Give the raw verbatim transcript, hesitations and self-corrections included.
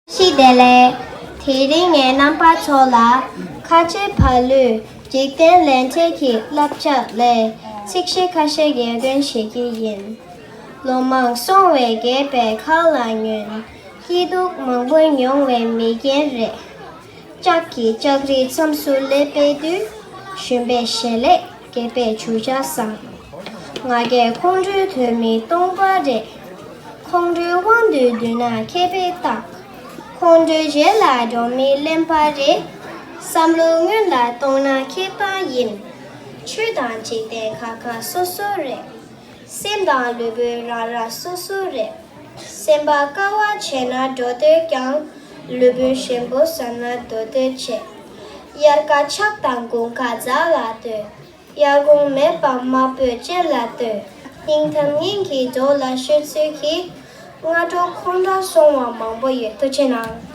བཀྲ་ཤིས་བདེ་ལེགས། དེ་རིང་ངས་རྣམ་པ་ཚོ་ལ་ཁ་ཆེ་བ་ལུས་འཇིག་རྟེན་ལས་འབྲས་ཀྱི་བསླབ་བྱ་ལས་ཚིག་བཤད་ཁ་ཤས་ཀྱི་སྐྱོན་བྱེད་ཀྱི་ཡིན། ལོ་མང་སོང་བའི་རྒས་པའི་ཁ་ལ་ཉོན། སྐྱིད་སྡུག་མང་པོ་མྱོང་བའི་མི་རྒན་རེད། ལྕགས་ཀྱི་ལྕགས་རིའི་མཚམས་སུ་སླེབས་པའི་དུས། ཞུམ་པའི་ཞལ་ལས་རྒས་པའི་ཆུ་བྱ་བཟང་། ང་རྒས་ཁོང་ཁྲོའི་དོན་མི་སྟོང་པ་རེད། ཁོང་ཁྲོའི་དབང་དུ་བསྡུས་ན་མཁས་པའི་རྟགས། ཁོང་ཁྲོའི་རྗེས་ལ་འགྲོ་མི་གླེན་པ་རེད། བསམ་བློ་སྔོན་ལ་གཏོང་ན་མཁས་པ་ཡིན། ཆོས་དང་འཇིག་རྟེན་ཁ་ཁ་སོ་སོ་རེད། སེམས་དང་ལུས་པོའི་རང་རང་སོ་སོ་རེད། སེམས་པ་དཀར་བ་བྱས་ན་འགྲོ་འདོད་ཀྱང་། ལུས་པོའི་ཞིམ་པོ་ཟ་ན་འདོད་འདོད་བྱེད། དབྱར་ཁ་ཆགས་དང་དགུན་ཁ་རྫ་ལ་ལྟོས། དབྱར་དགུན་མེད་པར་དམར་པོའི་ལྕེ་ལ་ལྟོས། སྙིང་གཏམ་སྙིང་གི་རྡོ་ལ་ཤོད་ཚུལ་གྱིས། སྔ་དྲོ་ཁོང་ཁྲོ་སོང་བ་མང་པོ་ཡོད། ཐུགས་རྗེ་གནང་།